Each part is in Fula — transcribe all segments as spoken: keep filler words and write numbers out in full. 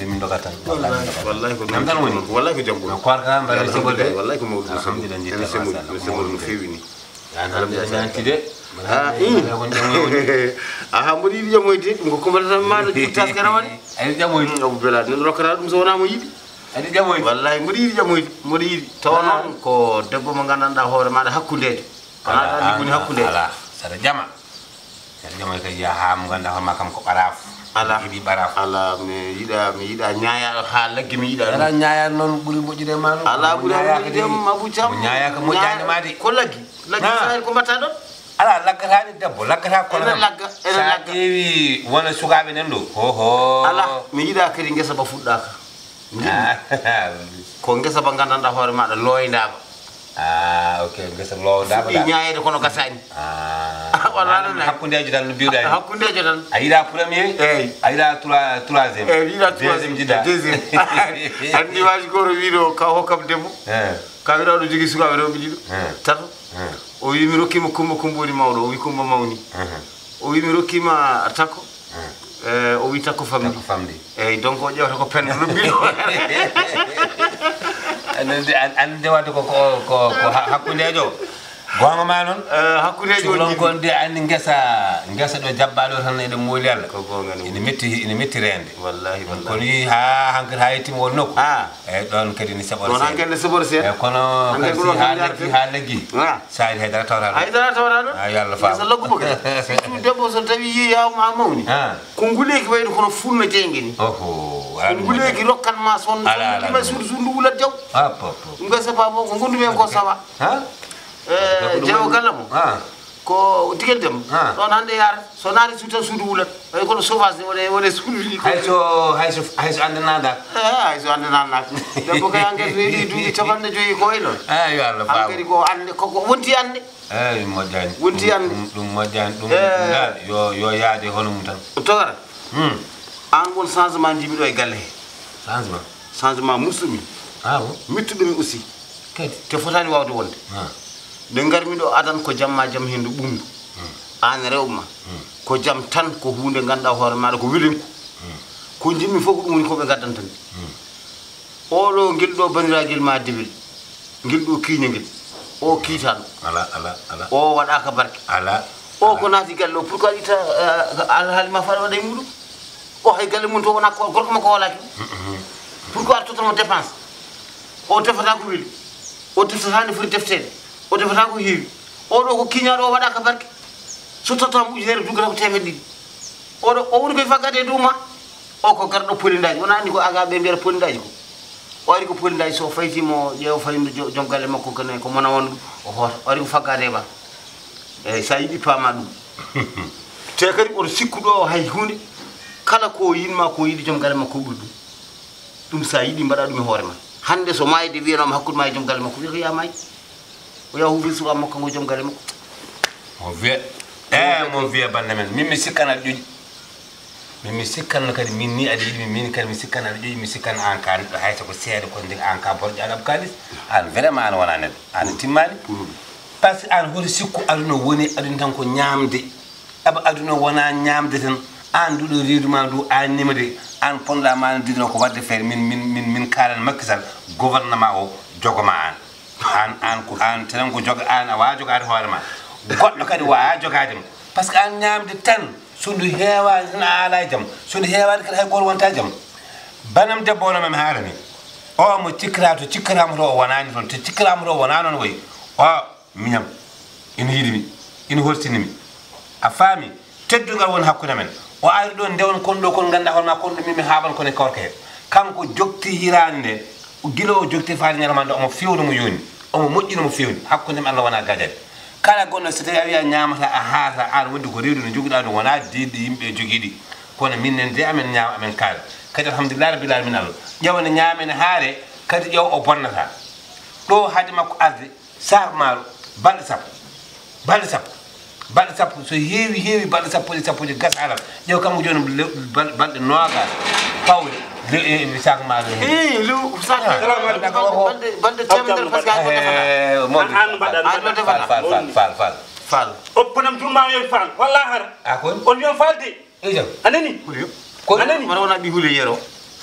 Min doga tan. Wallahi, wallahi ko nam tan woni. Wallahi ko jam ɓuri. No koorka mbaɗa sogol de. Wallahi ko mawɗum. Alhamdulillah, ene semo, ene semo no feewi ni. Alhamdulillah, nanti de. Ah, aha, mboɗo yiɗi ƴamoyde ɗum ko kumbata tan maɗo ɗi taskara waɗi. Ayi ƴamoyde. Abu bela noon rokkata ɗum so wona mo yiɗi. Aɗa ƴamoyde. Wallahi mboɗo yiɗi ƴamoyde, mboɗo yiɗi tawa noon ko debbo mo gandanɗa hoore maɗa hakkundejo. Wona ɗa ɗi woni hakkundejo. Ala saɗa ƴama. Saɗa ƴama kay yaha mo gandanɗa hoore ma kam ko ɓaraf. Ala. Yiɗi ɓaraf. Ala mi yiɗa, mi yiɗa ñaaya ha laggi mi yiɗa. Ala ñaaya noon ɓuri moƴƴude ma noon. Ala ɓuri moƴƴude. Abu cam mo ñaaya ka moƴƴani ma de. Ko laggi. Laggi sahil ko mbatta ɗon. Ala laggataani debbo laggata kono ene lagga ene lagga. Ƴeewi wona sukaaɓe nan ɗo hoho. Ala mi yiɗa kadi ngesa ba fuɗɗaka. Ko ngesa ba gandanɗa hoore maɗa loyndaba. Ah, ok, ngesa loyndaba. Fuɗɗi ñaayede kono gasani. Ah, wala hakkundejo tan no mbiwɗa ni. Hakkundejo tan. A yiɗa premier. Eyyi. A yiɗa trois troisième. Eyyi, yiɗa deuxième jiɗa. Deuxième. Andi waji goro wiɗo ka hokkam debbo. Ka wiɗa ɗo jogui sukaɓe rewɓe ɗiɗo. Tato. O wi mi rokkima kumba, kumba woni mawɗo. O wi kumba mawni. O wi mi rokkima takko. Eh, o wi takko famɗi. Takko famɗi. Eyyi, donc o ƴewta ko penda lobbiɗo. Ande ande wadde ko ko ko hakkundejo. Gonga ma noon. Hakkundejo on kon de andi ngesa ngesa ɗo jabbaɗo tan eɗen mooli Allah. Ko gonga ni. Ina metti ina metti rende. Wallahi wallahi. Kono yi ha hankadi ha yettima won nokku. Eyyi, ɗon kadi ni saɓor. Ɗon hankadi ne saɓor seeɗa. Eyyi, kono kadi si ha laggi ha laggi. Saari haydara tawata ɗum. Haydara tawata ɗum. Ah, yo Allah faam. Ngesa laggu mo kadi. Surtout debbo so tawi yeeyaama ha mawni. Ah. Ko nguleeki wayde kono funno jeynge ni. Oho. Ko nguleeki rokkan ma son. Ala ala. Ɗum e suudu suudu wulat jaw. Ah, pop pop. Ɗum ngesa ba mo ko gondu men ko sawa. Ha? Eh, jewo galla mo. Ah. Ko digel dem. Ah. Ɗon hande yaar. So naati suudu tan suudu wulat. Ay kono sauvage wone wone suudu ni. Hay so hay so hay so ande nanda. Eh, hay so ande nanda. Debbo kay hankadi so heɗi duuɓi capanɗe joyi ko e noon. Ah, yo Allah faam. Hankadi ko ande koko wonti ande. Eyyi, moƴƴani. Wonti ande. Ɗum moƴƴani ɗum ɗum yo yo yaade hono mum tan. Togara. Hmm. An won changement jimi ɗo e galle he. Changement. Changement musumi. Ah bon. Mittuɗumi aussi. Kadi. Te fotani wawde wonde. Ah. Nde ngarmi ɗo adan ko jamma jam hendu ɓumdu. Hmm. An rewɓe ma. Hmm. Ko jam tan ko hunde ganduɗa hoore maɗa ko welenku. Hmm. Ko jimmi fof ko ɗum woni ko ɓe gaddanta mi. Hmm. Oɗo ngel ɗo bandiragel ma dewel. Ngel ɗo kiiña ngel. O kiitaɗo. Ala ala ala. O waɗaka barke. Ala. O ko naati galle o pourquoi itta alhaali ma faɗa waɗa e muɗum. O hay galle mum to wona ko gorko makko hoolaki. Pourquoi a tottamo dépense? O tefata ko weli. O tefata nde foti defteede. O tefata ko heewi. Oɗo ko kiñaɗo o waɗaka barke. So tottama ujunere duggata ko temed ɗiɗi. Oɗo o woni koye faggade e dow ma. O ko garɗo polindaji wona andi ko aga ɓe mbiyata polindaji ko. O ari ko polindaji so faytimo ƴeewa fayndo joom galle makko kene ko mona wondu. O hoota o ari ko faggade e ba. Eyyi sa yiɗi pama ɗum. Te kadi oto sikku ɗo hay hunde. Kala ko yinma ko yiɗi joom galle makko ɓuri ɗum. Ɗum sa yiɗi mbaɗa ɗum e hoore ma. Hande so mayde wiyanoma hakkude ma e joom galle makko wiya ko ya may. O yaha huufi suka makko ngo joom galle makko. Mo wiya e mo wiya bande men min mi sikkana aɗa ƴoƴi. Min mi sikkanno kadi min ni aɗa yiɗi min min kadi mi sikkanno aɗa ƴoƴi mi sikkanno an ka neɗɗo hay soko seeɗa ko ndin an ka borƴaɗo aɓa kalis. An vraiment an wona neɗɗo an timmani. Par ce que an hoto sikku aduna woni aduna tan ko ñamde. Aɓa aduna wona ñamde tan. An duɗo reedu ma ndu annima de an ponɗa ma no didno ko wadde feere min min min min kalan makkisal. Gouvernement o jogoma an. An an ko an tan ko joga an a wawa jogade hoore ma. Goɗɗo kadi wawa jogade mo. Par ce que an ñamde tan so ndu heewani tan a ala e jam. So ndu heewani kadi hay goto wonta e jam. Banam debbo ono mami haalani o mo cikkata to cikkatamo to o wonani toon to cikkatamo to o wona noon wayi o miñam. Ina yiɗi mi ina hortini mi. A faami. Teddungal woni hakkunde men. O ari ɗo ndewan kon ɗo kon ganda hoore ma kon ɗo min mi haaban kon e korka he. Kanko jokti hiraande nde gila o jokti faade ñalamande omo fewno mo yoni. Omo moƴƴino mo fewni hakkunde men Allah wona gajani. Kala gonɗo so tawi a wiya ñamata a haata an wonde ko reedu no joguɗa ɗum wona diɗɗi yimɓe jogiɗi. Kono min nen de amen ñaama amen kaala kadi alhamdulillah rabbil alamin Allah. Ƴewa ne ñaame ne haare kadi ƴewa o bonnata. Ɗo haade makko arde. Sac maaro balɗe sappo. Balɗe sappo balɗe sappo so heewi heewi balɗe sappo ɗi sappo ɗi gasa alal. Ƴeew kam ko jooni balɗe noogas. Pawde sac maaro. Eyi lew sac balɗe temedere parce que hay ko defata. An mbaɗan fal fal fal fal fal. Oppanam tun ma yoy fal walla hara. A kon on yon fal de. Ejo. Anani. Ko anani. Mara wona ɓi hule yero.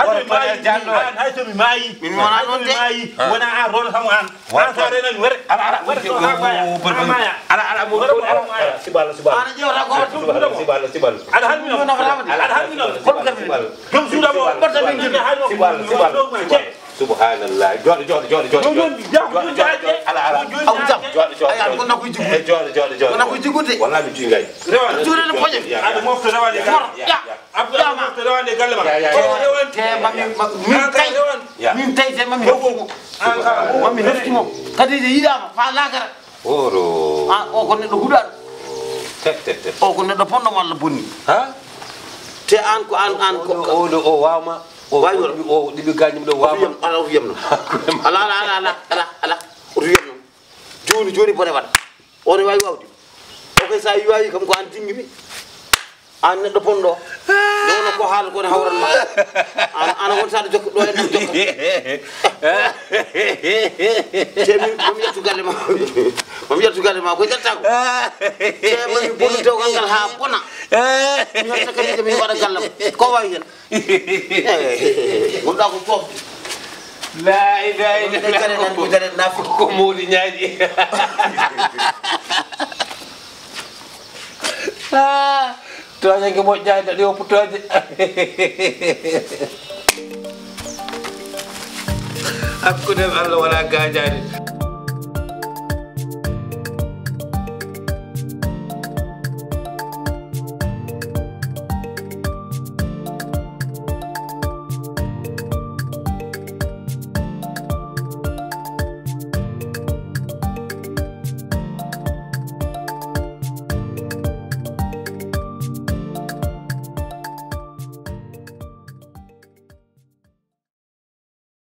Hay so mi maayi, hay so mi maayi, min wona noon de. Wona an rono tan mo an. An sa renani were. Ala ala were to ha maya. Ala ala mo ala ala. Sibala sibala. Ana jewta ko sibala sibala. Ada hanmi non. Ada hanmi non. Sibala sibala. Dum suuda mo. Sibala sibala. Subhanallah. Jooɗo jooɗo jooɗo jooɗo. Jooɗo jooɗo. Ala ala. Abu jam. Jooɗo jooɗo. Ay an ko nakoy jiggude. Jooɗo jooɗo jooɗo. Ko nakoy jiggude. Wala mi jingay. Jooɗo no poñe. Ada mofto rawade. Ya ya. Abdou Amadou Touré wonde galle ma. Ya, ya, ya. Te mami, ma-, min tay, min tay te mami hefti mo. Mami hefti mo. Kadi de yiɗama fa lagara. Oro. Ah, o ko neɗɗo huɗaɗo. Tet, tet, tet. O ko neɗɗo ponɗo mo Allah bonni. Ha? Te an ko an, an ko o, o, o wawma. O wawi wala. O ɗiɓi gañum ɗo wawma. Ala o fiyam no. Ala, ala, ala, ala, ala. O fiyam no. Joni, joni bone waɗa. O ne wawi wawde. O kay sa yiwayi kam ko an tingimi. An neɗɗo ponɗo. Nono ko haala ko ne hawran ma. An ana won sa jokko ɗo en jokko. Te min mami yettu galle ma. Mami yettu galle ma ko jatta ko. Te mami bonu taw gangal ha bona. Mi yetta kadi mi waɗa gallam. Ko wawi hen. Gonɗa ko fof. La ilaha illallah. Ko moodi ñaaji. Ah, to añanke moƴƴaade ɗi oppotooje. Hakkunde Allah wala gaajaade.